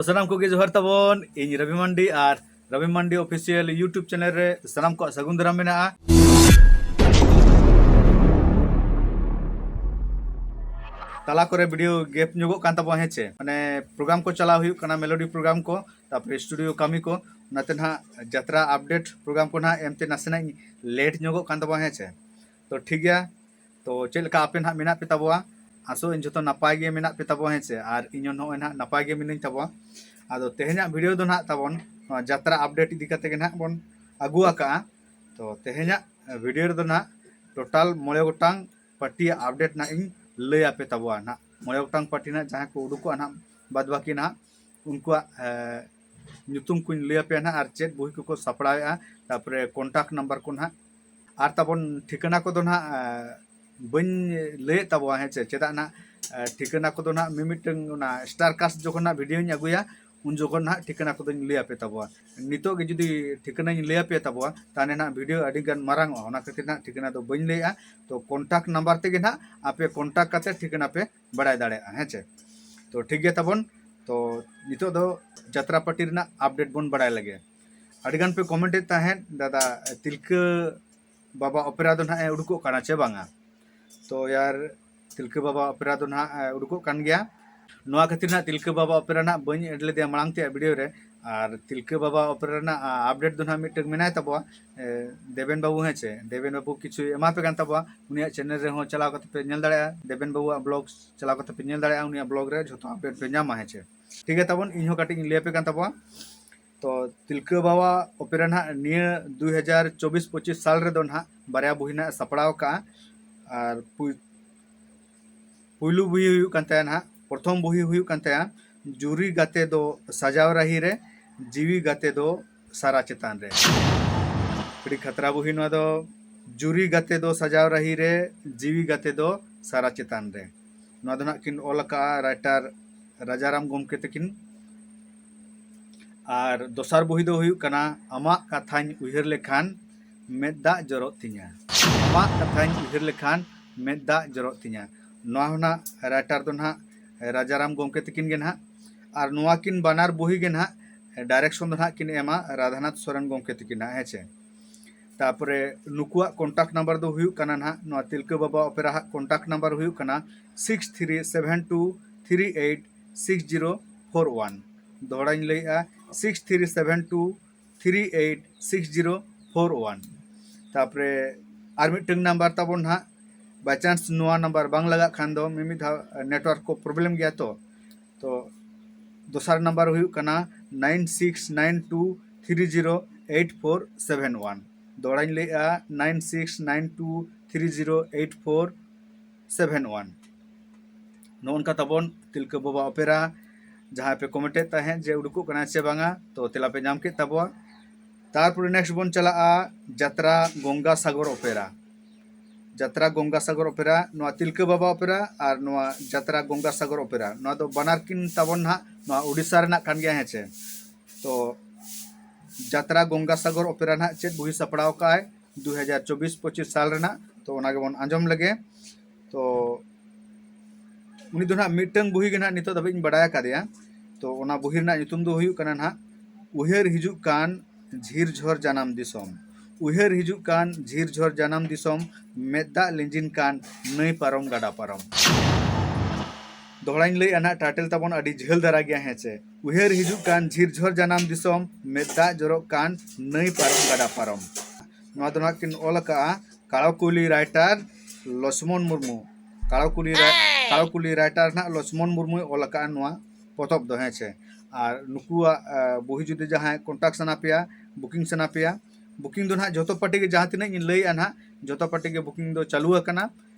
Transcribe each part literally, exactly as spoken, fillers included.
ᱥᱟᱱᱟᱢ ᱠᱚᱜᱮ ᱡᱚᱦᱟᱨ ᱛᱟᱵᱚᱱ᱾ ᱤᱧ ᱨᱚᱵᱤ ᱢᱟᱱᱰᱤ ᱟᱨ ᱨᱚᱵᱤ ᱢᱟᱱᱰᱤ Official YouTube channel ᱨᱮ ᱥᱟᱱᱟᱢ ᱠᱚᱣᱟᱜ ᱥᱟᱹᱜᱩᱱ ᱫᱟᱨᱟᱢ ᱢᱮᱱᱟᱜᱼᱟ᱾ ᱛᱟᱞᱟ ᱠᱚᱨᱮ video gap ᱧᱚᱜᱚᱜ ᱠᱟᱱ ᱛᱟᱵᱚᱱᱟ, ᱦᱮᱸ ᱪᱮ? ᱢᱟᱱᱮ program ᱠᱚ ᱪᱟᱞᱟᱣ ᱦᱩᱭᱩᱜ ᱠᱟᱱᱟ, melody program ᱠᱚ, ᱛᱟᱯᱚᱨᱮ studio ᱠᱟᱹᱢᱤ ᱠᱚ, ᱚᱱᱟᱛᱮ ᱱᱟᱦᱟᱜ ᱡᱟᱛᱨᱟ update program ᱠᱚ ᱱᱟᱦᱟᱜ ᱮᱢᱛᱮ ᱱᱟᱥᱮᱱᱟᱜ ᱤᱧ late ᱧᱚᱜᱚᱜ ᱠᱟᱱ ᱛᱟᱵᱚᱱᱟ, ᱦᱮᱸ ᱪᱮ? ᱛᱚ ᱴᱷᱤᱠ ᱜᱮᱭᱟ, ᱛᱚ ᱪᱮᱫ ᱞᱮᱠᱟ ᱟᱯᱮ ᱱᱟᱦᱟᱜ ᱢᱮᱱᱟᱜ ᱯᱮ ᱛᱟᱵᱚᱣᱟ? ᱟᱥᱚᱜ ᱟᱹᱧ ᱡᱚᱛᱚ ᱱᱟᱯᱟᱭ ᱜᱮ ᱢᱮᱱᱟᱜ ᱯᱮ ᱛᱟᱵᱚᱣᱟ, ᱦᱮᱸ ᱪᱮ? ᱟᱨ ᱤᱧ ᱦᱚᱸ ᱱᱚᱜᱼᱚᱭ ᱱᱟᱦᱟᱜ ᱱᱟᱯᱟᱭ ᱜᱮ ᱢᱤᱱᱟᱹᱧ ᱛᱟᱵᱚᱣᱟ᱾ ᱟᱫᱚ ᱛᱮᱦᱮᱧᱟᱜ video ᱫᱚ ᱱᱟᱦᱟᱜ ᱛᱟᱵᱚᱱ ᱱᱚᱣᱟ ᱡᱟᱛᱨᱟ update ᱤᱫᱤ ᱠᱟᱛᱮ ᱜᱮ ᱱᱟᱦᱟᱜ ᱵᱚᱱ ᱟᱹᱜᱩ ᱟᱠᱟᱜᱼᱟ᱾ ᱛᱚ ᱛᱮᱦᱮᱧᱟᱜ video ᱨᱮᱫᱚ ᱱᱟᱦᱟᱜ total ᱢᱚᱬᱮ ᱜᱚᱴᱟᱝ party ᱭᱟᱜ update ᱱᱟᱦᱟᱜ ᱤᱧ ᱞᱟᱹᱭ ᱟᱯᱮ ᱛᱟᱵᱚᱣᱟ ᱱᱟᱦᱟᱜ᱾ ᱢᱚᱬᱮ ᱜᱚᱴᱟᱝ party ᱱᱟᱦᱟᱜ ᱡᱟᱦᱟᱸ ᱠᱚ ᱩᱰᱩᱠᱚᱜᱼᱟ ᱱᱟᱦᱟᱜ, ᱵᱟᱫ ᱵᱟᱹᱠᱤ ᱱᱟᱦᱟᱜ ᱩᱱᱠᱩᱣᱟᱜ, ᱮ, ᱧᱩᱛᱩᱢ ᱠᱚᱧ ᱞᱟᱹᱭ ᱟᱯᱮᱭᱟ ᱱᱟᱦᱟᱜ ᱟᱨ ᱪᱮᱫ ᱵᱳᱭ ᱠᱚᱠᱚ ᱥᱟᱯᱲᱟᱣᱮᱫᱼᱟ, ᱛᱟᱯᱚᱨᱮ contact number ᱠᱚ ᱱᱟᱦᱟᱜ᱾ ᱟᱨ ᱛᱟᱵᱚᱱ ᱴᱷᱤᱠᱟᱹᱱᱟ ᱠᱚᱫᱚ ᱱᱟᱦᱟᱜ, ᱮ, ᱵᱟᱹᱧ ᱞᱟᱹᱭᱮᱫ ᱛᱟᱵᱚᱣᱟ, ᱦᱮᱸ ᱪᱮ? ᱪᱮᱫᱟᱜ ᱱᱟᱦᱟᱜ, ᱮ, ᱴᱷᱤᱠᱟᱹᱱᱟ ᱠᱚᱫᱚ ᱱᱟᱦᱟᱜ ᱢᱤᱢᱤᱫᱴᱟᱝ ᱚᱱᱟ Starcast ᱡᱚᱠᱷᱚᱱ ᱱᱟᱦᱟᱜ video ᱧ ᱟᱹᱜᱩᱭᱟ, ᱩᱱ ᱡᱚᱠᱷᱚᱱ ᱱᱟᱦᱟᱜ ᱴᱷᱤᱠᱟᱹᱱᱟ ᱠᱚᱫᱚᱧ ᱞᱟᱹᱭ ᱟᱯᱮ ᱛᱟᱵᱚᱣᱟ᱾ ᱱᱤᱛᱚᱜ ᱜᱮ ᱡᱩᱫᱤ ᱴᱷᱤᱠᱟᱹᱱᱟᱧ ᱞᱟᱹᱭ ᱟᱯᱮ ᱛᱟᱵᱚᱣᱟ, ᱛᱟᱦᱚᱞᱮ ᱱᱟᱦᱟᱜ video ᱟᱹᱰᱤ ᱜᱟᱱ ᱢᱟᱨᱟᱝᱚᱜᱼᱟ, ᱚᱱᱟ ᱠᱷᱟᱹᱛᱤᱨ ᱱᱟᱦᱟᱜ ᱴᱷᱤᱠᱟᱹᱱᱟ ᱫᱚ ᱵᱟᱹᱧ ᱞᱟᱹᱭᱮᱫᱼᱟ᱾ ᱛᱚ contact number ᱛᱮᱜᱮ ᱱᱟᱦᱟᱜ ᱟᱯᱮ contact ᱠᱟᱛᱮ ᱴᱷᱤᱠᱟᱹᱱᱟ ᱯᱮ ᱵᱟᱲᱟᱭ ᱫᱟᱲᱮᱭᱟᱜᱼᱟ, ᱦᱮᱸ ᱪᱮ? ᱛᱚ ᱴᱷᱤᱠ ᱜᱮᱭᱟ ᱛᱟᱵᱚᱱ, ᱛᱚ ᱱᱤᱛᱚᱜ ᱫᱚ ᱡᱟᱛᱨᱟ party ᱨᱮᱱᱟᱜ update ᱵᱚᱱ ᱵᱟᱲᱟᱭ ᱞᱮᱜᱮ᱾ ᱟᱹᱰᱤ ᱜᱟᱱ ᱯᱮ comment ᱮᱫ ᱛᱟᱦᱮᱸᱫ, ᱫᱟᱫᱟ, ᱛᱤᱞᱠᱟᱹ ᱵᱟᱵᱟ opera ᱫᱚ ᱱᱟᱦᱟᱜ ᱮ ᱩᱰᱩᱠᱚᱜ ᱠᱟᱱᱟ ᱪᱮ ᱵᱟᱝᱟ? ᱛᱚ ᱭᱟᱨ, ᱛᱤᱞᱠᱟᱹ ᱵᱟᱵᱟ opera ᱫᱚ ᱱᱟᱦᱟᱜ, ᱮ, ᱩᱰᱩᱠᱚᱜ ᱠᱟᱱ ᱜᱮᱭᱟ᱾ ᱱᱚᱣᱟ ᱠᱷᱟᱹᱛᱤᱨ ᱱᱟᱦᱟᱜ ᱛᱤᱞᱠᱟᱹ ᱵᱟᱵᱟ opera ᱱᱟᱦᱟᱜ ᱵᱟᱹᱧ add ᱞᱮᱫᱮᱭᱟ ᱢᱟᱲᱟᱝ ᱛᱮᱭᱟᱜ video ᱨᱮ᱾ ᱟᱨ ᱛᱤᱞᱠᱟᱹ ᱵᱟᱵᱟ opera ᱨᱮᱱᱟᱜ, ᱟ, update ᱫᱚ ᱱᱟᱦᱟᱜ ᱢᱤᱫᱴᱟᱝ ᱢᱮᱱᱟᱭ ᱛᱟᱵᱚᱣᱟ, ᱮ, ᱫᱮᱵᱮᱱ ᱵᱟᱹᱵᱩ, ᱦᱮᱸ ᱪᱮ? ᱫᱮᱵᱮᱱ ᱵᱟᱹᱵᱩ ᱠᱤᱪᱷᱩᱭ ᱮᱢᱟ ᱯᱮ ᱠᱟᱱ ᱛᱟᱵᱚᱣᱟ᱾ ᱩᱱᱤᱭᱟᱜ channel ᱨᱮᱦᱚᱸ ᱪᱟᱞᱟᱣ ᱠᱟᱛᱮ ᱯᱮ ᱧᱮᱞ ᱫᱟᱲᱮᱭᱟᱜᱼᱟ, ᱫᱮᱵᱮᱱ ᱵᱟᱹᱵᱩᱣᱟᱜ blog ᱪᱟᱞᱟᱣ ᱠᱟᱛᱮ ᱯᱮ ᱧᱮᱞ ᱫᱟᱲᱮᱭᱟᱜᱼᱟ, ᱩᱱᱤᱭᱟᱜ blog ᱨᱮ ᱡᱷᱚᱛᱚ update ᱯᱮ ᱧᱟᱢᱟ, ᱦᱮᱸ ᱪᱮ? ᱴᱷᱤᱠ ᱜᱮᱭᱟ ᱛᱟᱵᱚᱱ, ᱤᱧ ᱦᱚᱸ ᱠᱟᱹᱴᱤᱡ ᱤᱧ ᱞᱟᱹᱭ ᱟᱯᱮ ᱠᱟᱱ ᱛᱟᱵᱚᱣᱟ᱾ ᱛᱚ ᱛᱤᱞᱠᱟᱹ ᱵᱟᱵᱟ opera ᱱᱟᱦᱟᱜ ᱱᱤᱭᱟᱹ ᱫᱩ ᱦᱟᱡᱟᱨ ᱪᱚᱵᱵᱤᱥ ᱯᱚᱸᱪᱤᱥ ᱥᱟᱞ ᱨᱮᱫᱚ ᱱᱟᱦᱟᱜ ᱵᱟᱨᱭᱟ ᱵᱳᱭ ᱱᱟᱦᱟᱜ ᱮ ᱥᱟᱯᱲᱟᱣ ᱟᱠᱟᱫᱼᱟ᱾ ᱟᱨ ᱯᱩᱭ-, ᱯᱩᱭᱞᱩ ᱵᱳᱭ ᱦᱩᱭᱩᱜ ᱠᱟᱱ ᱛᱟᱭᱟ ᱱᱟᱦᱟᱜ, ᱯᱨᱚᱛᱷᱚᱢ ᱵᱳᱭ ᱦᱩᱭᱩᱜ ᱠᱟᱱ ᱛᱟᱭᱟ ᱡᱩᱨᱤ ᱜᱟᱛᱮ ᱫᱚ ᱥᱟᱡᱟᱣ ᱨᱟᱹᱦᱤ ᱨᱮ, ᱡᱤᱣᱤ ᱜᱟᱛᱮ ᱫᱚ ᱥᱟᱨᱟ ᱪᱮᱛᱟᱱ ᱨᱮ᱾ ᱟᱹᱰᱤ ᱠᱷᱟᱛᱨᱟ ᱵᱳᱭ ᱱᱚᱣᱟ ᱫᱚ, ᱡᱩᱨᱤ ᱜᱟᱛᱮ ᱫᱚ ᱥᱟᱡᱟᱣ ᱨᱟᱹᱦᱤ ᱨᱮ, ᱡᱤᱣᱤ ᱜᱟᱛᱮ ᱫᱚ ᱥᱟᱨᱟ ᱪᱮᱛᱟᱱ ᱨᱮ᱾ ᱱᱚᱣᱟ ᱫᱚ ᱱᱟᱦᱟᱜ ᱠᱤᱱ ᱚᱞ ᱟᱠᱟᱫᱼᱟ writer ᱨᱟᱡᱟᱨᱟᱢ ᱜᱚᱢᱠᱮ ᱛᱟᱹᱠᱤᱱ᱾ ᱟᱨ ᱫᱚᱥᱟᱨ ᱵᱳᱭ ᱫᱚ ᱦᱩᱭᱩᱜ ᱠᱟᱱᱟ ᱟᱢᱟᱜ ᱠᱟᱛᱷᱟᱧ ᱩᱭᱦᱟᱹᱨ ᱞᱮᱠᱷᱟᱱ ᱢᱮᱫ ᱫᱟᱜ ᱡᱚᱨᱚᱜ ᱛᱤᱧᱟ᱾ ᱟᱢᱟᱜ ᱠᱟᱛᱷᱟᱧ ᱩᱭᱦᱟᱹᱨ ᱞᱮᱠᱷᱟᱱ ᱢᱮᱫ ᱫᱟᱜ ᱡᱚᱨᱚᱜ ᱛᱤᱧᱟ᱾ ᱱᱚᱣᱟ ᱦᱚᱸ ᱱᱟᱦᱟᱜ writer ᱫᱚ ᱱᱟᱦᱟᱜ ᱨᱟᱡᱟᱨᱟᱢ ᱜᱚᱢᱠᱮ ᱛᱟᱹᱠᱤᱱ ᱜᱮ ᱱᱟᱦᱟᱜ᱾ ᱟᱨ ᱱᱚᱣᱟ ᱠᱤᱱ ᱵᱟᱱᱟᱨ ᱵᱩᱦᱤ ᱜᱮ ᱱᱟᱦᱟᱜ ᱰᱟᱭᱨᱮᱠᱥᱚᱱ ᱫᱚ ᱱᱟᱦᱟᱜ ᱠᱤᱱ ᱮᱢᱟ ᱨᱟᱫᱷᱟᱱᱟᱛᱷ ᱥᱚᱨᱮᱱ ᱜᱚᱢᱠᱮ ᱛᱤᱠᱤᱱ ᱱᱟᱦᱟᱜ, ᱦᱮᱸ ᱪᱮ᱾ ᱛᱟᱯᱚᱨᱮ ᱱᱩᱠᱩᱣᱟᱜ ᱠᱚᱱᱴᱟᱠᱴ ᱱᱟᱢᱵᱟᱨ ᱫᱚ ᱦᱩᱭᱩᱜ ᱠᱟᱱᱟ ᱱᱟᱦᱟᱜ, ᱱᱚᱣᱟ ᱛᱤᱞᱠᱟᱹ ᱵᱟᱵᱟ ᱚᱯᱮᱨᱟ ᱦᱟᱜ ᱠᱚᱱᱴᱟᱠᱴ ᱱᱟᱢᱵᱟᱨ ᱦᱩᱭᱩᱜ ᱠᱟᱱᱟ six three seven two three eight six zero four one᱾ ᱫᱚᱦᱲᱟᱧ ᱞᱟᱹᱭᱮᱜᱼᱟ, six three seven two three eight six zero four one᱾ ᱛᱟᱯᱚᱨᱮ ᱟᱨ ᱢᱤᱫᱴᱟᱝ ᱱᱟᱢᱵᱟᱨ ᱛᱟᱵᱚᱱ ᱱᱟᱦᱟᱜ, by chance ᱱᱚᱣᱟ ᱱᱟᱢᱵᱟᱨ ᱵᱟᱝ ᱞᱟᱜᱟᱜ ᱠᱷᱟᱱ ᱫᱚ ᱢᱤᱢᱤᱫ ᱫᱷᱟᱣ ᱱᱮᱴᱣᱟᱨᱠ ᱠᱚ ᱯᱨᱚᱵᱞᱮᱢ ᱜᱮᱭᱟ ᱛᱚ, ᱛᱚ ᱫᱚᱥᱟᱨ ᱱᱟᱢᱵᱟᱨ ᱦᱩᱭᱩᱜ ᱠᱟᱱᱟ nine six nine two three zero eight four seven one᱾ ᱫᱚᱦᱲᱟᱧ ᱞᱟᱹᱭᱮᱜᱼᱟ, nine six nine two three zero eight four seven one᱾ ᱱᱚᱜᱼᱚ ᱱᱚᱝᱠᱟ ᱛᱟᱵᱚᱱ ᱛᱤᱞᱠᱟᱹ ᱵᱟᱵᱟ ᱚᱯᱮᱨᱟ, ᱡᱟᱦᱟᱸᱭ ᱯᱮ ᱠᱚᱢᱮᱱᱴᱮᱫ ᱛᱟᱦᱮᱸᱫ ᱡᱮ ᱩᱰᱩᱠᱚᱜ ᱠᱟᱱᱟ ᱪᱮ ᱵᱟᱝᱟ, ᱛᱚ ᱛᱮᱞᱟ ᱯᱮ ᱧᱟᱢ ᱠᱮᱫ ᱛᱟᱵᱚᱣᱟ᱾ ᱛᱟᱨᱯᱚᱨᱮ ᱱᱮᱠᱥᱴ ᱵᱚᱱ ᱪᱟᱞᱟᱜᱼᱟ ᱡᱟᱛᱨᱟ ᱜᱚᱝᱜᱟ ᱥᱟᱜᱚᱨ ᱚᱯᱮᱨᱟ᱾ ᱡᱟᱛᱨᱟ ᱜᱚᱝᱜᱟ ᱥᱟᱜᱚᱨ ᱚᱯᱮᱨᱟ, ᱱᱚᱣᱟ ᱛᱤᱞᱠᱟᱹ ᱵᱟᱵᱟ ᱚᱯᱮᱨᱟ ᱟᱨ ᱱᱚᱣᱟ ᱡᱟᱛᱨᱟ ᱜᱚᱝᱜᱟ ᱥᱟᱜᱚᱨ ᱚᱯᱮᱨᱟ, ᱱᱚᱣᱟ ᱫᱚ ᱵᱟᱱᱟᱨ ᱠᱤᱱ ᱛᱟᱵᱚᱱ ᱱᱟᱦᱟᱜ ᱱᱚᱣᱟ ᱩᱰᱤᱥᱟ ᱨᱮᱱᱟᱜ ᱠᱟᱱ ᱜᱮᱭᱟ, ᱦᱮᱸ ᱪᱮ᱾ ᱛᱚ ᱡᱟᱛᱨᱟ ᱜᱚᱝᱜᱟ ᱥᱟᱜᱚᱨ ᱚᱯᱮᱨᱟ ᱱᱟᱦᱟᱜ ᱪᱮᱫ ᱵᱩᱦᱤ ᱥᱟᱯᱲᱟᱣ ᱠᱟᱜᱼᱟᱭ ᱫᱩ ᱦᱟᱡᱟᱨ ᱪᱚᱵᱵᱤᱥ ᱯᱚᱸᱪᱤᱥ ᱥᱟᱞ ᱨᱮᱱᱟᱜ, ᱛᱚ ᱚᱱᱟ ᱜᱮᱵᱚᱱ ᱟᱸᱡᱚᱢ ᱞᱮᱜᱮ᱾ ᱛᱚ ᱩᱱᱤ ᱫᱚ ᱱᱟᱦᱟᱜ ᱢᱤᱫᱴᱟᱝ ᱵᱩᱦᱤ ᱜᱮ ᱱᱟᱦᱟᱜ ᱱᱤᱛᱚᱜ ᱫᱷᱟᱹᱵᱤᱡ ᱤᱧ ᱵᱟᱲᱟᱭ ᱟᱠᱟᱫᱮᱭᱟ᱾ ᱛᱚ ᱚᱱᱟ ᱵᱩᱦᱤ ᱨᱮᱱᱟᱜ ᱧᱩᱛᱩᱢ ᱫᱚ ᱦᱩᱭᱩᱜ ᱠᱟᱱᱟ ᱱᱟᱦᱟᱜ ᱩᱭᱦᱟᱹᱨ ᱦᱤᱡᱩᱜ ᱠᱟᱱ ᱡᱷᱤᱨ ᱡᱷᱚᱨ ᱡᱟᱱᱟᱢ ᱫᱤᱥᱚᱢ᱾ ᱩᱭᱦᱟᱹᱨ ᱦᱤᱡᱩᱜ ᱠᱟᱱ ᱡᱷᱤᱨ ᱡᱷᱚᱨ ᱡᱟᱱᱟᱢ ᱫᱤᱥᱚᱢ, ᱢᱮᱫ ᱫᱟᱜ ᱞᱤᱸᱡᱤᱱ ᱠᱟᱱ ᱱᱟᱹᱭ ᱯᱟᱨᱚᱢ ᱜᱟᱰᱟ ᱯᱟᱨᱚᱢ᱾ ᱫᱚᱦᱲᱟᱧ ᱞᱟᱹᱭᱮᱜᱼᱟ ᱱᱟᱦᱟᱜ, ᱴᱟᱭᱴᱮᱞ ᱛᱟᱵᱚᱱ ᱟᱹᱰᱤ ᱡᱷᱟᱹᱞ ᱫᱷᱟᱨᱟ ᱜᱮᱭᱟ, ᱦᱮᱸ ᱪᱮ᱾ ᱩᱭᱦᱟᱹᱨ ᱦᱤᱡᱩᱜ ᱠᱟᱱ ᱡᱷᱤᱨ ᱡᱷᱚᱨ ᱡᱟᱱᱟᱢ ᱫᱤᱥᱚᱢ, ᱢᱮᱫ ᱫᱟᱜ ᱡᱚᱨᱚᱜ ᱠᱟᱱ ᱱᱟᱹᱭ ᱯᱟᱨᱚᱢ ᱜᱟᱰᱟ ᱯᱟᱨᱚᱢ᱾ ᱱᱚᱣᱟ ᱫᱚ ᱱᱟᱦᱟᱜ ᱠᱤᱱ ᱚᱞ ᱟᱠᱟᱜᱼᱟ ᱠᱟᱲᱚᱠᱩᱞᱤ ᱨᱟᱭᱴᱟᱨ ᱞᱚᱪᱷᱢᱚᱱ ᱢᱩᱨᱢᱩ᱾ ᱠᱟᱲᱚᱠᱩᱞᱤ ᱨᱟ-, ᱠᱟᱲᱚᱠᱩᱞᱤ ᱨᱟᱭᱴᱟᱨ ᱱᱟᱦᱟᱜ ᱞᱚᱪᱷᱢᱚᱱ ᱢᱩᱨᱢᱩᱭ ᱚᱞ ᱟᱠᱟᱜᱼᱟ ᱱᱚᱣᱟ ᱯᱚᱛᱚᱵ ᱫᱚ, ᱦᱮᱸ ᱪᱮ᱾ ᱟᱨ ᱱᱩᱠᱩᱣᱟᱜ, ᱟ, ᱵᱩᱦᱤ ᱡᱩᱫᱤ ᱡᱟᱦᱟᱸᱭ ᱠᱚᱱᱴᱟᱠᱴ ᱥᱟᱱᱟ ᱯᱮᱭᱟ, ᱵᱩᱠᱤᱝ ᱥᱟᱱᱟ ᱯᱮᱭᱟ, ᱵᱩᱠᱤᱝ ᱫᱚ ᱱᱟᱦᱟᱜ ᱡᱷᱚᱛᱚ ᱯᱟᱨᱴᱤ ᱜᱮ, ᱡᱟᱦᱟᱸ ᱛᱤᱱᱟᱹᱜ ᱤᱧ ᱞᱟᱹᱭᱮᱜᱼᱟ ᱱᱟᱦᱟᱜ, ᱡᱷᱚᱛᱚ ᱯᱟᱨᱴᱤ ᱜᱮ ᱵᱩᱠᱤᱝ ᱫᱚ ᱪᱟᱹᱞᱩ ᱟᱠᱟᱱᱟ᱾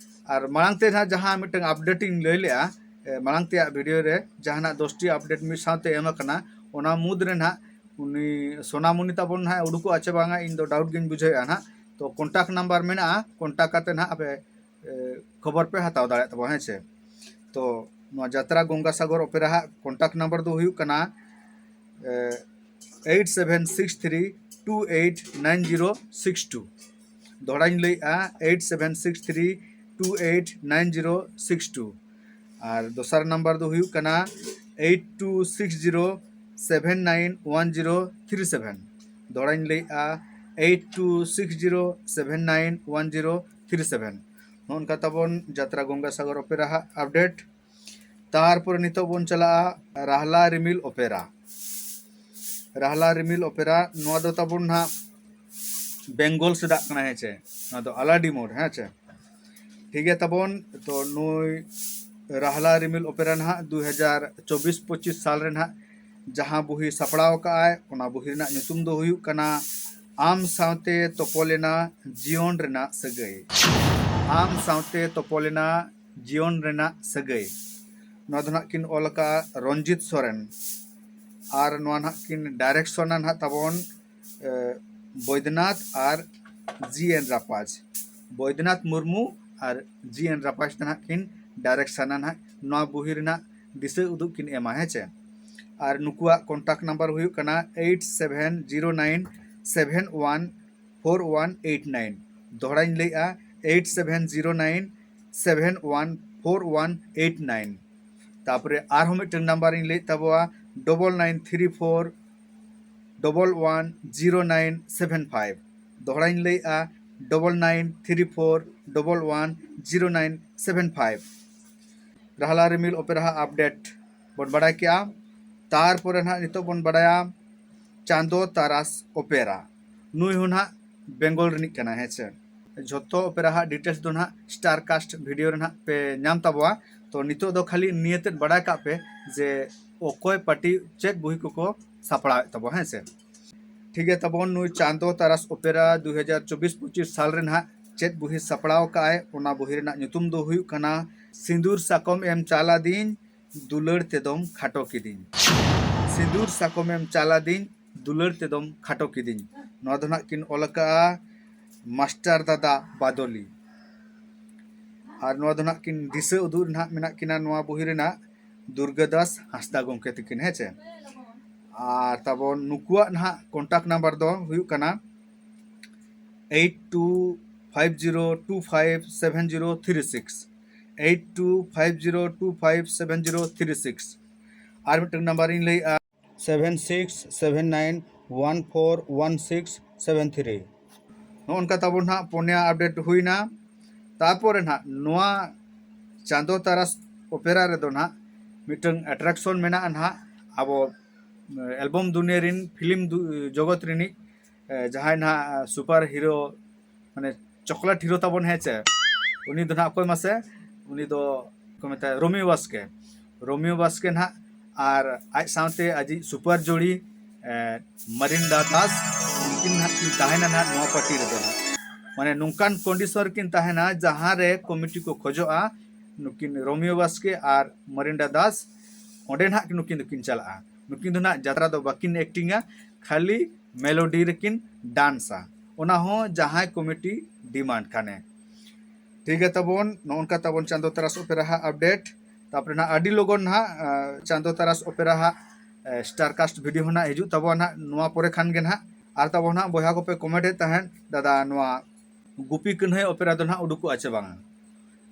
ᱟᱨ ᱢᱟᱲᱟᱝ ᱛᱮ ᱱᱟᱦᱟᱜ ᱡᱟᱦᱟᱸ ᱢᱤᱫᱴᱟᱝ ᱟᱯᱰᱮᱴ ᱤᱧ ᱞᱟᱹᱭ ᱞᱮᱜᱼᱟ, ᱮ, ᱢᱟᱲᱟᱝ ᱛᱮᱭᱟᱜ ᱵᱷᱤᱰᱤᱭᱳ ᱨᱮ ᱡᱟᱦᱟᱱᱟᱜ ᱫᱚᱥᱴᱤ ᱟᱯᱰᱮᱴ ᱢᱤᱫ ᱥᱟᱶᱛᱮ ᱮᱢ ᱟᱠᱟᱱᱟ, ᱚᱱᱟ ᱢᱩᱫᱽ ᱨᱮ ᱱᱟᱦᱟᱜ ᱩᱱᱤ ᱥᱳᱱᱟᱢᱩᱱᱤ ᱛᱟᱵᱚᱱ ᱱᱟᱦᱟᱜ ᱩᱰᱩᱠᱚᱜᱼᱟ ᱪᱮ ᱵᱟᱝᱟ, ᱤᱧ ᱫᱚ ᱰᱟᱣᱩᱴ ᱜᱤᱧ ᱵᱩᱡᱷᱟᱹᱣᱮᱫᱼᱟ ᱱᱟᱦᱟᱜ᱾ ᱛᱚ ᱠᱚᱱᱴᱟᱠᱴ ᱱᱟᱢᱵᱟᱨ ᱢᱮᱱᱟᱜᱼᱟ, ᱠᱚᱱᱴᱟᱠᱴ ᱠᱟᱛᱮ ᱱᱟᱦᱟᱜ ᱟᱯᱮ, ᱮ, ᱠᱷᱚᱵᱚᱨ ᱯᱮ ᱦᱟᱛᱟᱣ ᱫᱟᱲᱮᱭᱟᱜ ᱛᱟᱵᱚᱱᱟ, ᱦᱮᱸ ᱪᱮ᱾ ᱛᱚ ᱱᱚᱣᱟ ᱡᱟᱛᱨᱟ ᱜᱚᱝᱜᱟ ᱥᱟᱜᱚᱨ ᱚᱯᱮᱨᱟ ᱦᱟᱜ ᱠᱚᱱᱴᱟᱠᱴ ᱱᱟᱢᱵᱟᱨ ᱫᱚ ᱦᱩᱭᱩᱜ ᱠᱟᱱᱟ, ᱮ, eight seven six three two eight nine zero six two᱾ ᱫᱚᱦᱲᱟᱧ ᱞᱟᱹᱭᱮᱜᱼᱟ, eight seven six three two eight nine zero six two᱾ ᱟᱨ ᱫᱚᱥᱟᱨ ᱱᱟᱢᱵᱟᱨ ᱫᱚ ᱦᱩᱭᱩᱜ ᱠᱟᱱᱟ eight two six zero seven nine one zero three seven᱾ ᱫᱚᱦᱲᱟᱧ ᱞᱟᱹᱭᱮᱫᱼᱟ, eight two six zero seven nine one zero three seven᱾ ᱱᱚᱜᱼᱚ ᱱᱚᱝᱠᱟ ᱛᱟᱵᱚᱱ ᱡᱟᱛᱨᱟ ᱜᱚᱝᱜᱟᱥᱟᱜᱚᱨ ᱚᱯᱮᱨᱟ ᱦᱟᱸᱜ ᱟᱯᱰᱮᱴ᱾ ᱛᱟᱨᱯᱚᱨᱮ ᱱᱤᱛᱚᱜ ᱵᱚᱱ ᱪᱟᱞᱟᱜᱼᱟ ᱨᱟᱦᱞᱟ ᱨᱤᱢᱤᱞ ᱚᱯᱮᱨᱟ᱾ ᱨᱟᱦᱞᱟ ᱨᱤᱢᱤᱞ ᱚᱯᱮᱨᱟ, ᱱᱚᱣᱟ ᱫᱚ ᱛᱟᱵᱚᱱ ᱱᱟᱦᱟᱜ ᱵᱮᱝᱜᱚᱞ ᱥᱮᱫᱟᱜ ᱠᱟᱱᱟ, ᱦᱮᱸ ᱪᱮ? ᱱᱚᱣᱟ ᱫᱚ ᱟᱞᱟᱰᱤ ᱢᱳᱲ, ᱦᱮᱸ ᱪᱮ? ᱴᱷᱤᱠ ᱜᱮᱭᱟ ᱛᱟᱵᱚᱱ, ᱛᱚ ᱱᱩᱭ ᱨᱟᱦᱞᱟ ᱨᱤᱢᱤᱞ ᱚᱯᱮᱨᱟ ᱱᱟᱦᱟᱜ ᱫᱩ ᱦᱟᱡᱟᱨ ᱪᱚᱵᱵᱤᱥ ᱯᱚᱸᱪᱤᱥ ᱥᱟᱞ ᱨᱮ ᱱᱟᱦᱟᱜ ᱡᱟᱦᱟᱸ ᱵᱩᱦᱤ ᱥᱟᱯᱲᱟᱣ ᱟᱠᱟᱫ ᱟᱭ, ᱚᱱᱟ ᱵᱩᱦᱤ ᱨᱮᱱᱟᱜ ᱧᱩᱛᱩᱢ ᱫᱚ ᱦᱩᱭᱩᱜ ᱠᱟᱱᱟ ᱟᱢ ᱥᱟᱶᱛᱮ ᱛᱚᱯᱚᱞᱮᱱᱟ ᱡᱤᱭᱚᱱ ᱨᱮᱱᱟᱜ ᱥᱟᱹᱜᱟᱹᱭ᱾ ᱟᱢ ᱥᱟᱶᱛᱮ ᱛᱚᱯᱚᱞᱮᱱᱟ ᱡᱤᱭᱚᱱ ᱨᱮᱱᱟᱜ ᱥᱟᱹᱜᱟᱹᱭ᱾ ᱱᱚᱣᱟ ᱫᱚ ᱱᱟᱦᱟᱜ ᱠᱤᱱ ᱚᱞ ᱟᱠᱟᱫᱼᱟ ᱨᱚᱧᱡᱤᱛ ᱥᱚᱨᱮᱱ, ᱟᱨ ᱱᱚᱣᱟ ᱱᱟᱦᱟᱜ ᱠᱤᱱ ᱰᱟᱭᱨᱮᱠᱥᱚᱱᱟ ᱱᱟᱦᱟᱜ ᱛᱟᱵᱚᱱ ᱮ, ᱵᱳᱭᱫᱽᱱᱟᱛᱷ ᱟᱨ ᱡᱤ ᱮᱱ ᱨᱟᱯᱟᱡᱽ᱾ ᱵᱳᱭᱫᱽᱱᱟᱛᱷ ᱢᱩᱨᱢᱩ ᱟᱨ ᱡᱤ ᱮᱱ ᱨᱟᱯᱟᱡᱽ ᱫᱚ ᱱᱟᱦᱟᱜ ᱠᱤᱱ ᱰᱟᱭᱨᱮᱠᱥᱚᱱᱟ ᱱᱟᱦᱟᱜ ᱱᱚᱣᱟ ᱵᱩᱦᱤ ᱨᱮᱱᱟᱜ ᱫᱤᱥᱟᱹ ᱩᱫᱩᱜ ᱠᱤᱱ ᱮᱢᱟ, ᱦᱮᱸ ᱪᱮ? ᱟᱨ ᱱᱩᱠᱩᱣᱟᱜ ᱠᱚᱱᱴᱟᱠᱴ ᱱᱟᱢᱵᱟᱨ ᱦᱩᱭᱩᱜ ᱠᱟᱱᱟ eight seven zero nine seven one four one eight nine᱾ ᱫᱚᱦᱲᱟᱧ ᱞᱟᱹᱭᱮᱫᱼᱟ, eight seven zero nine seven one four one eight nine᱾ ᱛᱟᱯᱚᱨᱮ ᱟᱨᱦᱚᱸ ᱢᱤᱫᱴᱟᱝ ᱱᱟᱢᱵᱟᱨ ᱤᱧ ᱞᱟᱹᱭᱮᱫ ᱛᱟᱵᱚᱣᱟ, double nine three four double one zero nine seven five᱾ ᱫᱚᱦᱲᱟᱧ ᱞᱟᱹᱭᱮᱫᱼᱟ, double nine three four double one zero nine seven five᱾ ᱨᱟᱦᱞᱟ ᱨᱤᱢᱤᱞ ᱚᱯᱮᱨᱟ ᱦᱟᱸᱜ update ᱵᱚᱱ ᱵᱟᱲᱟᱭ ᱠᱮᱜᱼᱟ᱾ ᱛᱟᱨᱯᱚᱨᱮ ᱱᱟᱦᱟᱜ ᱱᱤᱛᱚᱜ ᱵᱚᱱ ᱵᱟᱲᱟᱭᱟ ᱪᱟᱸᱫᱚ ᱛᱟᱨᱟᱥ ᱚᱯᱮᱨᱟ᱾ ᱱᱩᱭ ᱦᱚᱸ ᱱᱟᱦᱟᱜ ᱵᱮᱝᱜᱚᱞ ᱨᱤᱱᱤᱡ ᱠᱟᱱᱟᱭ, ᱦᱮᱸ ᱪᱮ? ᱡᱷᱚᱛᱚ ᱚᱯᱮᱨᱟ ᱦᱟᱸᱜ ᱰᱤᱴᱮᱞᱥ ᱫᱚ ᱱᱟᱦᱟᱜ ᱥᱴᱟᱨ ᱠᱟᱥᱴ ᱵᱷᱤᱰᱤᱭᱳ ᱨᱮ ᱱᱟᱦᱟᱜ ᱯᱮ ᱧᱟᱢ ᱛᱟᱵᱚᱣᱟ᱾ ᱛᱚ ᱱᱤᱛᱚᱜ ᱫᱚ ᱠᱷᱟᱹᱞᱤ ᱱᱤᱭᱟᱹ ᱛᱮᱫ ᱵᱟᱲᱟᱭ ᱠᱟᱜ ᱯᱮ ᱡᱮ ᱚᱠᱚᱭ ᱯᱟᱨᱴᱤ ᱪᱮᱫ ᱵᱩᱦᱤ ᱠᱚᱠᱚ ᱥᱟᱯᱲᱟᱣᱮᱫ ᱛᱟᱵᱚᱣᱟ, ᱦᱮᱸ ᱥᱮ? ᱴᱷᱤᱠ ᱜᱮᱭᱟ ᱛᱟᱵᱚᱱ, ᱱᱩᱭ ᱪᱟᱸᱫᱚ ᱛᱟᱨᱟᱥ ᱚᱯᱮᱨᱟ ᱫᱩ ᱦᱟᱡᱟᱨ ᱪᱚᱵᱵᱤᱥ ᱯᱚᱸᱪᱤᱥ ᱥᱟᱞ ᱨᱮ ᱱᱟᱦᱟᱜ ᱪᱮᱫ ᱵᱩᱦᱤ ᱥᱟᱯᱲᱟᱣ ᱠᱟᱜᱼᱟᱭ, ᱚᱱᱟ ᱵᱩᱦᱤ ᱨᱮᱱᱟᱜ ᱧᱩᱛᱩᱢ ᱫᱚ ᱦᱩᱭᱩᱜ ᱠᱟᱱᱟ ᱥᱤᱸᱫᱩᱨ ᱥᱟᱠᱚᱢ ᱮᱢ ᱪᱟᱞᱟᱫᱤᱧ, ᱫᱩᱞᱟᱹᱲ ᱛᱮᱫᱚᱢ ᱠᱷᱟᱴᱚ ᱠᱤᱫᱤᱧ᱾ ᱥᱤᱸᱫᱩᱨ ᱥᱟᱠᱚᱢ ᱮᱢ ᱪᱟᱞᱟᱫᱤᱧ, ᱫᱩᱞᱟᱹᱲ ᱛᱮᱫᱚᱢ ᱠᱷᱟᱴᱚ ᱠᱤᱫᱤᱧ᱾ ᱱᱚᱣᱟ ᱫᱚ ᱱᱟᱦᱟᱜ ᱠᱤᱱ ᱚᱞ ᱟᱠᱟᱜᱼᱟ ᱢᱟᱥᱴᱟᱨ ᱫᱟᱫᱟ ᱵᱟᱫᱚᱞᱤ᱾ ᱟᱨ ᱱᱚᱣᱟ ᱫᱚ ᱱᱟᱦᱟᱜ ᱠᱤᱱ ᱫᱤᱥᱟᱹ ᱩᱫᱩᱜ ᱨᱮ ᱱᱟᱦᱟᱜ ᱢᱮᱱᱟᱜ ᱠᱤᱱᱟ ᱱᱚᱣᱟ ᱵᱩᱦᱤ ᱨᱮᱱᱟᱜ ᱫᱩᱨᱜᱟᱹ ᱫᱟᱥ ᱦᱟᱸᱥᱫᱟ ᱜᱚᱢᱠᱮ ᱛᱟᱹᱠᱤᱱ, ᱦᱮᱸ ᱪᱮ? ᱟᱨ ᱛᱟᱵᱚᱱ ᱱᱩᱠᱩᱣᱟᱜ ᱱᱟᱦᱟᱜ ᱠᱚᱱᱴᱟᱠᱴ ᱱᱟᱢᱵᱟᱨ ᱫᱚ ᱦᱩᱭᱩᱜ ᱠᱟᱱᱟ eight two five zero two five seven zero three six, eight two five zero two five seven zero three six᱾ ᱟᱨ ᱢᱤᱫᱴᱟᱝ ᱱᱟᱢᱵᱟᱨ ᱤᱧ ᱞᱟᱹᱭᱮᱫᱼᱟ, seven six seven nine one four one six seven three᱾ ᱱᱚᱜᱼᱚ ᱱᱚᱝᱠᱟ ᱛᱟᱵᱚᱱ ᱱᱟᱦᱟᱜ ᱯᱩᱱᱭᱟ update ᱦᱩᱭᱱᱟ᱾ ᱛᱟᱨᱯᱚᱨᱮ ᱱᱟᱦᱟᱜ ᱱᱚᱣᱟ ᱪᱟᱸᱫᱚ ᱛᱟᱨᱟᱥ ᱚᱯᱮᱨᱟ ᱨᱮᱫᱚ ᱱᱟᱦᱟᱜ ᱢᱤᱫᱴᱟᱝ ᱮᱴᱨᱟᱠᱥᱚᱱ ᱢᱮᱱᱟᱜᱼᱟ ᱱᱟᱦᱟᱜ, ᱟᱵᱚ ᱮᱞᱵᱚᱢ ᱫᱩᱱᱤᱭᱟᱹ ᱨᱤᱱ, ᱯᱷᱤᱞᱢ ᱫᱩ-, ᱡᱚᱜᱚᱛ ᱨᱤᱱᱤᱡ, ᱮ, ᱡᱟᱦᱟᱸᱭ ᱱᱟᱦᱟᱜ ᱥᱩᱯᱟᱨ ᱦᱤᱨᱳ, ᱢᱟᱱᱮ ᱪᱚᱠᱞᱮᱴ ᱦᱤᱨᱳ ᱛᱟᱵᱚᱱ, ᱦᱮᱸ ᱪᱮ? ᱩᱱᱤ ᱫᱚ ᱱᱟᱦᱟᱜ ᱚᱠᱚᱭ ᱢᱟᱥᱮ? ᱩᱱᱤ ᱫᱚ ᱠᱚ ᱢᱮᱛᱟᱭᱟ ᱨᱳᱢᱤᱭᱳ ᱵᱟᱥᱠᱮ᱾ ᱨᱳᱢᱤᱭᱳ ᱵᱟᱥᱠᱮ ᱱᱟᱦᱟᱜ ᱟᱨ ᱟᱡ ᱥᱟᱶᱛᱮ ᱟᱡᱤᱡ ᱥᱩᱯᱟᱨ ᱡᱳᱲᱤ, ᱮ, ᱢᱟᱨᱤᱱᱰᱟ ᱫᱟᱥ, ᱩᱱᱠᱤᱱ ᱱᱟᱦᱟᱜ ᱠᱤᱱ ᱛᱟᱦᱮᱱᱟ ᱱᱟᱦᱟᱜ ᱱᱚᱣᱟ ᱯᱟᱨᱴᱤ ᱨᱮᱫᱚ ᱱᱟᱦᱟᱜ᱾ ᱢᱟᱱᱮ ᱱᱚᱝᱠᱟᱱ ᱠᱚᱱᱰᱤᱥᱚᱱ ᱨᱮᱠᱤᱱ ᱛᱟᱦᱮᱱᱟ ᱡᱟᱦᱟᱸ ᱨᱮ ᱠᱚᱢᱤᱴᱤ ᱠᱚ ᱠᱷᱚᱡᱚᱜᱼᱟ ᱱᱩᱠᱤᱱ ᱨᱳᱢᱤᱭᱳ ᱵᱟᱥᱠᱮ ᱟᱨ ᱢᱟᱨᱤᱱᱰᱟ ᱫᱟᱥ, ᱚᱸᱰᱮ ᱱᱟᱦᱟᱜ ᱱᱩᱠᱤᱱ ᱫᱚᱠᱤᱱ ᱪᱟᱞᱟᱜᱼᱟ᱾ ᱱᱩᱠᱤᱱ ᱫᱚ ᱱᱟᱦᱟᱜ ᱡᱟᱛᱨᱟ ᱫᱚ ᱵᱟᱹᱠᱤᱱ ᱮᱠᱴᱤᱝᱟ, ᱠᱷᱟᱹᱞᱤ ᱢᱮᱞᱳᱰᱤ ᱨᱮᱠᱤᱱ ᱰᱟᱱᱥᱟ, ᱚᱱᱟ ᱦᱚᱸ ᱡᱟᱦᱟᱸᱭ ᱠᱚᱢᱤᱴᱤ ᱰᱤᱢᱟᱱᱰ ᱠᱷᱟᱱᱮ᱾ ᱴᱷᱤᱠ ᱜᱮᱭᱟ ᱛᱟᱵᱚᱱ, ᱱᱚᱜᱼᱚ ᱱᱚᱝᱠᱟ ᱛᱟᱵᱚᱱ ᱪᱟᱸᱫᱚ ᱛᱟᱨᱟᱥ ᱚᱯᱮᱨᱟ ᱦᱟᱜ ᱟᱯᱰᱮᱴ᱾ ᱛᱟᱯᱚᱨᱮ ᱱᱟᱦᱟᱜ ᱟᱹᱰᱤ ᱞᱚᱜᱚᱱ ᱱᱟᱦᱟᱜ, ᱟ, ᱪᱟᱸᱫᱚ ᱛᱟᱨᱟᱥ ᱚᱯᱮᱨᱟ ᱦᱟᱜ, ᱮ, ᱥᱴᱟᱨ ᱠᱟᱥᱴ ᱵᱷᱤᱰᱤᱭᱳ ᱦᱚᱸ ᱱᱟᱦᱟᱜ ᱦᱤᱡᱩᱜ ᱛᱟᱵᱚᱱᱟ ᱱᱟᱦᱟᱜ ᱱᱚᱣᱟ ᱯᱚᱨᱮ ᱠᱷᱟᱱ ᱜᱮ ᱱᱟᱦᱟᱜ᱾ ᱟᱨ ᱛᱟᱵᱚᱱ ᱱᱟᱦᱟᱜ ᱵᱚᱭᱦᱟ ᱠᱚᱯᱮ ᱠᱚᱢᱮᱱᱴ ᱮᱫ ᱛᱟᱦᱮᱸᱫ, ᱫᱟᱫᱟ ᱱᱚᱣᱟ ᱜᱩᱯᱤ ᱠᱟᱹᱱᱦᱟᱹᱭ ᱚᱯᱮᱨᱟ ᱫᱚ ᱱᱟᱦᱟᱜ ᱩᱰᱩᱠᱚᱜᱼᱟ ᱪᱮ ᱵᱟᱝᱟ?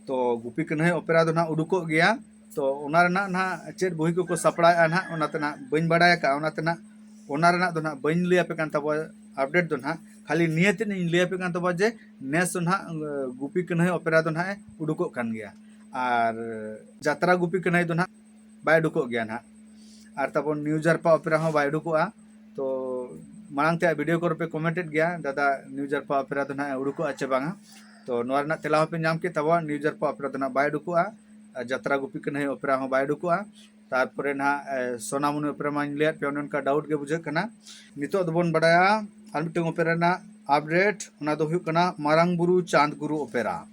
ᱛᱚ ᱜᱩᱯᱤ ᱠᱟᱹᱱᱦᱟᱹᱭ ᱚᱯᱮᱨᱟ ᱫᱚ ᱱᱟᱦᱟᱜ ᱩᱰᱩᱠᱚᱜ ᱜᱮᱭᱟ᱾ ᱛᱚ ᱚᱱᱟ ᱨᱮᱱᱟᱜ ᱱᱟᱦᱟᱜ ᱪᱮᱫ ᱵᱳᱭ ᱠᱚᱠᱚ ᱥᱟᱯᱲᱟᱣᱮᱫᱼᱟ ᱱᱟᱦᱟᱜ, ᱚᱱᱟ ᱛᱮ ᱱᱟᱦᱟᱜ ᱵᱟᱹᱧ ᱵᱟᱲᱟᱭ ᱟᱠᱟᱫᱼᱟ, ᱚᱱᱟ ᱛᱮ ᱱᱟᱦᱟᱜ ᱚᱱᱟ ᱨᱮᱱᱟᱜ ᱫᱚ ᱱᱟᱦᱟᱜ ᱵᱟᱹᱧ ᱞᱟᱹᱭ ᱟᱯᱮ ᱠᱟᱱ ᱛᱟᱵᱚᱣᱟ ᱟᱯᱰᱮᱴ ᱫᱚ ᱱᱟᱦᱟᱜ, ᱠᱷᱟᱹᱞᱤ ᱱᱤᱭᱟᱹ ᱛᱮᱫ ᱤᱧ ᱞᱟᱹᱭ ᱟᱯᱮ ᱠᱟᱱ ᱛᱟᱵᱚᱣᱟ ᱡᱮ ᱱᱮᱥ ᱫᱚ ᱱᱟᱦᱟᱜ, ᱮ, ᱜᱩᱯᱤ ᱠᱟᱹᱱᱦᱟᱹᱭ ᱚᱯᱮᱨᱟ ᱫᱚ ᱱᱟᱦᱟᱜ ᱮ ᱩᱰᱩᱠᱚᱜ ᱠᱟᱱ ᱜᱮᱭᱟ᱾ ᱟᱨ ᱡᱟᱛᱨᱟ ᱜᱩᱯᱤ ᱠᱟᱹᱱᱦᱟᱹᱭ ᱫᱚ ᱱᱟᱦᱟᱜ ᱵᱟᱭ ᱩᱰᱩᱠᱚᱜ ᱜᱮᱭᱟ ᱱᱟᱦᱟᱜ᱾ ᱟᱨ ᱛᱟᱵᱚᱱ ᱱᱤᱭᱩ ᱡᱟᱨᱯᱟ ᱚᱯᱮᱨᱟ ᱦᱚᱸ ᱵᱟᱭ ᱩᱰᱩᱠᱚᱜᱼᱟ᱾ ᱛᱚ ᱢᱟᱲᱟᱝ ᱛᱮᱭᱟᱜ ᱵᱷᱤᱰᱤᱭᱳ ᱠᱚᱨᱮ ᱯᱮ ᱠᱚᱢᱮᱱᱴ ᱮᱫ ᱜᱮᱭᱟ, ᱫᱟᱫᱟ ᱱᱤᱭᱩ ᱡᱟᱨᱯᱟ ᱚᱯᱮᱨᱟ ᱫᱚ ᱱᱟᱦᱟᱜ ᱮ ᱩᱰᱩᱠᱚᱜᱼᱟ ᱪᱮ ᱵᱟᱝᱟ? ᱛᱚ ᱱᱚᱣᱟ ᱨᱮᱱᱟᱜ ᱛᱮᱞᱟ ᱦᱚᱸᱯᱮ ᱧᱟᱢ ᱠᱮᱫ ᱛᱟᱵᱚᱣᱟ, ᱱᱤᱭᱩ ᱡᱟᱨᱯᱟ ᱚᱯᱮᱨᱟ ᱫᱚ ᱱᱟᱦᱟᱜ ᱵᱟᱭ ᱩᱰᱩᱠᱚᱜᱼᱟ, ᱟᱨ ᱡᱟᱛᱨᱟ ᱜᱩᱯᱤ ᱠᱟᱹᱱᱦᱟᱹᱭ ᱚᱯᱮᱨᱟ ᱦᱚᱸ ᱵᱟᱭ ᱩᱰᱩᱠᱚᱜᱼᱟ᱾ ᱛᱟᱨᱯᱚᱨᱮ ᱱᱟᱦᱟᱜ, ᱮ, ᱥᱳᱱᱟᱢᱩᱱᱤ ᱚᱯᱮᱨᱟ ᱢᱟᱧ ᱞᱟᱹᱭᱟᱫ ᱯᱮᱭᱟ, ᱚᱱᱮ ᱚᱱᱠᱟ ᱰᱟᱣᱩᱴ ᱜᱮ ᱵᱩᱡᱷᱟᱹᱜ ᱠᱟᱱᱟ᱾ ᱱᱤᱛᱚᱜ ᱫᱚᱵᱚᱱ ᱵᱟᱰᱟᱭᱟ ᱟᱨ ᱢᱤᱫᱴᱟᱝ ᱚᱯᱮᱨᱟ ᱨᱮᱱᱟᱜ ᱟᱯᱰᱮᱴ, ᱚᱱᱟ ᱫᱚ ᱦᱩᱭᱩᱜ ᱠᱟᱱᱟ ᱢᱟᱨᱟᱝ ᱵᱩᱨᱩ ᱪᱟᱸᱫᱽ ᱜᱩᱨᱩ ᱚᱯᱮᱨᱟ᱾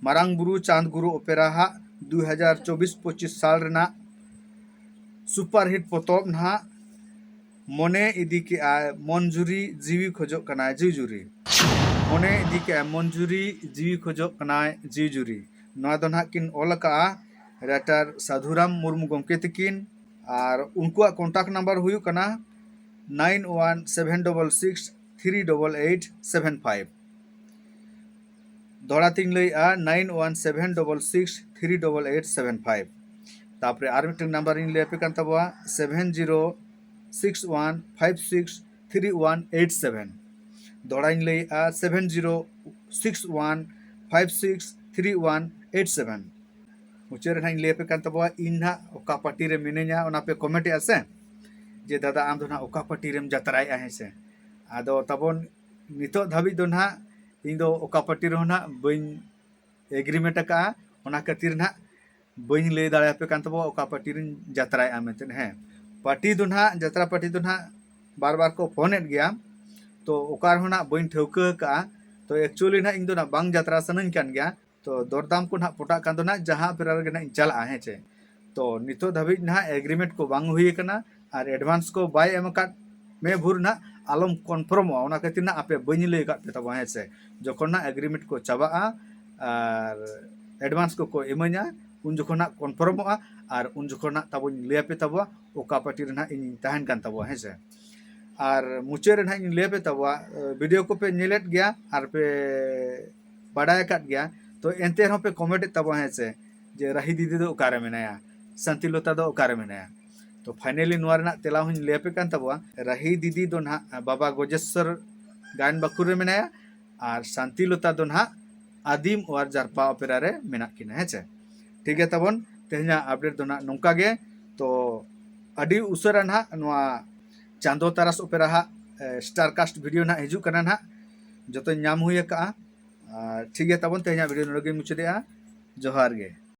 ᱢᱟᱨᱟᱝ ᱵᱩᱨᱩ ᱪᱟᱸᱫᱽ ᱜᱩᱨᱩ ᱚᱯᱮᱨᱟ ᱦᱟᱜ ᱫᱩ ᱦᱟᱡᱟᱨ ᱪᱚᱵᱵᱤᱥ ᱯᱚᱸᱪᱤᱥ ᱥᱟᱞ ᱨᱮᱱᱟᱜ ᱥᱩᱯᱟᱨ ᱦᱤᱴ ᱯᱚᱛᱚᱵ ᱱᱟᱦᱟᱜ ᱢᱚᱱᱮ ᱤᱫᱤ ᱠᱮᱜᱼᱟᱭ ᱢᱚᱱᱡᱩᱨᱤ ᱡᱤᱣᱤ ᱠᱷᱚᱡᱚᱜ ᱠᱟᱱᱟᱭ ᱡᱤᱣᱤᱡᱩᱨᱤ᱾ ᱢᱚᱱᱮ ᱤᱫᱤ ᱠᱮᱜᱼᱟᱭ ᱢᱚᱱᱡᱩᱨᱤ ᱡᱤᱣᱤ ᱠᱷᱚᱡᱚᱜ ᱠᱟᱱᱟᱭ ᱡᱤᱣᱤᱡᱩᱨᱤ᱾ ᱱᱚᱣᱟ ᱫᱚ ᱱᱟᱦᱟᱜ ᱠᱤᱱ ᱚᱞ ᱟᱠᱟᱜᱼᱟ ᱨᱟᱭᱴᱟᱨ ᱥᱟᱫᱷᱩᱨᱟᱢ ᱢᱩᱨᱢᱩ ᱜᱚᱢᱠᱮ ᱛᱟᱹᱠᱤᱱ᱾ ᱟᱨ ᱩᱱᱠᱩᱣᱟᱜ ᱠᱚᱱᱴᱟᱠᱴ ᱱᱟᱢᱵᱟᱨ ᱦᱩᱭᱩᱜ ᱠᱟᱱᱟ nine one seven double six three double eight seven five. ᱫᱚᱦᱲᱟ ᱛᱤᱧ ᱞᱟᱹᱭᱮᱜᱼᱟ, nine one seven double six three double eight seven five. ᱛᱟᱯᱚᱨᱮ ᱟᱨ ᱢᱤᱫᱴᱮᱱ ᱱᱟᱢᱵᱟᱨ ᱤᱧ ᱞᱟᱹᱭ ᱟᱯᱮ ᱠᱟᱱ ᱛᱟᱵᱚᱣᱟ, seven zero six one five six three one eight seven᱾ ᱫᱚᱦᱲᱟᱧ ᱞᱟᱹᱭᱮᱫᱼᱟ, seven zero six one five six three one eight seven᱾ ᱢᱩᱪᱟᱹᱫ ᱨᱮ ᱱᱟᱦᱟᱜ ᱤᱧ ᱞᱟᱹᱭ ᱟᱯᱮ ᱠᱟᱱ ᱛᱟᱵᱚᱣᱟ, ᱤᱧ ᱱᱟᱦᱟᱜ ᱚᱠᱟ ᱯᱟᱨᱴᱤ ᱨᱮ ᱢᱤᱱᱟᱹᱧᱟ, ᱚᱱᱟ ᱯᱮ ᱠᱚᱢᱮᱱᱴ ᱮᱫᱼᱟ ᱥᱮ, ᱡᱮ ᱫᱟᱫᱟ ᱟᱢ ᱫᱚ ᱱᱟᱦᱟᱜ ᱚᱠᱟ ᱯᱟᱨᱴᱤ ᱨᱮᱢ ᱡᱟᱛᱨᱟᱭᱮᱫᱼᱟ, ᱦᱮᱸ ᱥᱮ᱾ ᱟᱫᱚ ᱛᱟᱵᱚᱱ ᱱᱤᱛᱚᱜ ᱫᱷᱟᱹᱵᱤᱡ ᱫᱚ ᱱᱟᱦᱟᱜ ᱤᱧ ᱫᱚ ᱚᱠᱟ ᱯᱟᱨᱴᱤ ᱨᱮᱦᱚᱸ ᱱᱟᱦᱟᱜ ᱵᱟᱹᱧ ᱮᱜᱽᱨᱤᱢᱮᱱᱴ ᱟᱠᱟᱫᱼᱟ, ᱚᱱᱟ ᱠᱷᱟᱹᱛᱤᱨ ᱱᱟᱦᱟᱜ ᱵᱟᱹᱧ ᱞᱟᱹᱭ ᱫᱟᱲᱮᱭᱟᱯᱮ ᱠᱟᱱ ᱛᱟᱵᱚᱣᱟ ᱚᱠᱟ ᱯᱟᱨᱴᱤ ᱨᱤᱧ ᱡᱟᱛᱨᱟᱭᱮᱫᱼᱟ ᱢᱮᱱᱛᱮ᱾ ᱦᱮᱸ, ᱯᱟᱨᱴᱤ ᱫᱚ ᱱᱟᱦᱟᱜ, ᱡᱟᱛᱨᱟ ᱯᱟᱨᱴᱤ ᱫᱚ ᱱᱟᱦᱟᱜ ᱵᱟᱨ ᱵᱟᱨ ᱠᱚ ᱯᱷᱳᱱᱮᱫ ᱜᱮᱭᱟ, ᱛᱚ ᱚᱠᱟ ᱨᱮᱦᱚᱸ ᱱᱟᱦᱟᱜ ᱵᱟᱹᱧ ᱴᱷᱟᱹᱣᱠᱟᱹ ᱟᱠᱟᱫᱼᱟ᱾ ᱛᱚ ᱮᱠᱪᱩᱭᱮᱞᱤ ᱱᱟᱦᱟᱜ ᱤᱧ ᱫᱚ ᱱᱟᱦᱟᱜ ᱵᱟᱝ ᱡᱟᱛᱨᱟ ᱥᱟᱱᱟᱧ ᱠᱟᱱ ᱜᱮᱭᱟ, ᱛᱚ ᱫᱚᱨᱫᱟᱢ ᱠᱚ ᱱᱟᱦᱟᱜ ᱯᱚᱴᱟᱜ ᱠᱟᱱ ᱫᱚ ᱱᱟᱦᱟᱜ ᱡᱟᱦᱟᱸ ᱚᱯᱮᱨᱟ ᱨᱮᱜᱮ ᱱᱟᱦᱟᱜ ᱤᱧ ᱪᱟᱞᱟᱜᱼᱟ, ᱦᱮᱸ ᱪᱮ᱾ ᱛᱚ ᱱᱤᱛᱚᱜ ᱫᱷᱟᱹᱵᱤᱡ ᱱᱟᱦᱟᱜ ᱮᱜᱽᱨᱤᱢᱮᱱᱴ ᱠᱚ ᱵᱟᱝ ᱦᱩᱭ ᱟᱠᱟᱱᱟ, ᱟᱨ ᱮᱰᱵᱷᱟᱱᱥ ᱠᱚ ᱵᱟᱭ ᱮᱢ ᱟᱠᱟᱫ ᱢᱮ ᱵᱷᱳᱨ ᱱᱟᱦᱟᱜ ᱟᱞᱚᱢ ᱠᱚᱱᱯᱷᱟᱨᱢᱚᱜᱼᱟ, ᱚᱱᱟ ᱠᱷᱟᱹᱛᱤᱨ ᱱᱟᱦᱟᱜ ᱟᱯᱮ ᱵᱟᱹᱧ ᱞᱟᱹᱭ ᱟᱠᱟᱫ ᱯᱮ ᱛᱟᱵᱚᱱᱟ, ᱦᱮᱸ ᱥᱮ᱾ ᱡᱚᱠᱷᱚᱱ ᱱᱟᱦᱟᱜ ᱮᱜᱽᱨᱤᱢᱮᱱᱴ ᱠᱚ ᱪᱟᱵᱟᱜᱼᱟ ᱟᱨ ᱮᱰᱵᱷᱟᱱᱥ ᱠᱚᱠᱚ ᱤᱢᱟᱹᱧᱟ, ᱩᱱ ᱡᱚᱠᱷᱚᱱ ᱱᱟᱦᱟᱜ ᱠᱚᱱᱯᱷᱟᱨᱢᱚᱜᱼᱟ, ᱟᱨ ᱩᱱ ᱡᱚᱠᱷᱚᱱ ᱱᱟᱦᱟᱜ ᱛᱟᱵᱚᱧ ᱞᱟᱹᱭ ᱟᱯᱮ ᱛᱟᱵᱚᱣᱟ ᱚᱠᱟ ᱯᱟᱨᱴᱤ ᱨᱮ ᱱᱟᱦᱟᱜ ᱤᱧᱤᱧ ᱛᱟᱦᱮᱱ ᱠᱟᱱ ᱛᱟᱵᱚᱣᱟ, ᱦᱮᱸ ᱥᱮ᱾ ᱟᱨ ᱢᱩᱪᱟᱹᱫ ᱨᱮ ᱱᱟᱦᱟᱜ ᱤᱧ ᱞᱟᱹᱭ ᱟᱯᱮ ᱛᱟᱵᱚᱣᱟ, ᱵᱷᱤᱰᱤᱭᱳ ᱠᱚᱯᱮ ᱧᱮᱞᱮᱫ ᱜᱮᱭᱟ ᱟᱨ ᱯᱮ ᱵᱟᱰᱟᱭ ᱟᱠᱟᱫ ᱜᱮᱭᱟ, ᱛᱚ ᱮᱱᱛᱮ ᱨᱮᱦᱚᱸ ᱯᱮ ᱠᱚᱢᱮᱱᱴ ᱮᱫ ᱛᱟᱵᱚᱣᱟ, ᱦᱮᱸ ᱥᱮ, ᱡᱮ ᱨᱟᱦᱤ ᱫᱤᱫᱤ ᱫᱚ ᱚᱠᱟᱨᱮ ᱢᱮᱱᱟᱭᱟ, ᱥᱟᱱᱛᱤᱞᱚᱛᱟ ᱫᱚ ᱚᱠᱟᱨᱮ ᱢᱮᱱᱟᱭᱟ᱾ ᱛᱚ ᱯᱷᱟᱭᱱᱟᱞᱤ ᱱᱚᱣᱟ ᱨᱮᱱᱟᱜ ᱛᱮᱞᱟ ᱦᱚᱸᱧ ᱞᱟᱹᱭ ᱟᱯᱮ ᱠᱟᱱ ᱛᱟᱵᱚᱣᱟ, ᱨᱟᱦᱤ ᱫᱤᱫᱤ ᱫᱚ ᱱᱟᱦᱟᱜ ᱵᱟᱵᱟ ᱜᱚᱡᱮᱥᱥᱚᱨ ᱜᱟᱭᱚᱱ ᱵᱟᱠᱷᱩᱞ ᱨᱮ ᱢᱮᱱᱟᱭᱟ, ᱟᱨ ᱥᱟᱱᱛᱤᱞᱚᱛᱟ ᱫᱚ ᱱᱟᱦᱟᱜ ᱟᱹᱫᱤᱢ ᱚᱣᱟᱨ ᱡᱟᱨᱯᱟ ᱚᱯᱮᱨᱟ ᱨᱮ ᱢᱮᱱᱟᱜ ᱠᱤᱱᱟ, ᱦᱮᱸ ᱪᱮ᱾ ᱴᱷᱤᱠ ᱜᱮᱭᱟ, ᱛᱟᱵᱚᱱ ᱛᱮᱦᱮᱧᱟᱜ ᱟᱯᱰᱮᱴ ᱫᱚ ᱱᱟᱦᱟᱜ ᱱᱚᱝᱠᱟ ᱜᱮ᱾ ᱛᱚ ᱟᱹᱰᱤ ᱩᱥᱟᱹᱨᱟ ᱱᱟᱦᱟᱜ ᱱᱚᱣᱟ ᱪᱟᱸᱫᱚ ᱛᱟᱨᱟᱥ ᱚᱯᱮᱨᱟ ᱦᱟᱜ, ᱮ, ᱥᱴᱟᱨ ᱠᱟᱥᱴ ᱵᱷᱤᱰᱤᱭᱳ ᱱᱟᱦᱟᱜ ᱦᱤᱡᱩᱜ ᱠᱟᱱᱟ ᱱᱟᱦᱟᱜ, ᱡᱚᱛᱚᱧ ᱧᱟᱢ ᱦᱩᱭ ᱟᱠᱟᱜᱼᱟ᱾ ᱟᱨ ᱴᱷᱤᱠ ᱜᱮᱭᱟ, ᱛᱟᱵᱚᱱ ᱛᱮᱦᱮᱧᱟᱜ ᱵᱷᱤᱰᱤᱭᱳ ᱱᱚᱰᱮ ᱜᱮᱧ ᱢᱩᱪᱟᱹᱫᱮᱜᱼᱟ᱾ ᱡᱚᱦᱟᱨ ᱜᱮ᱾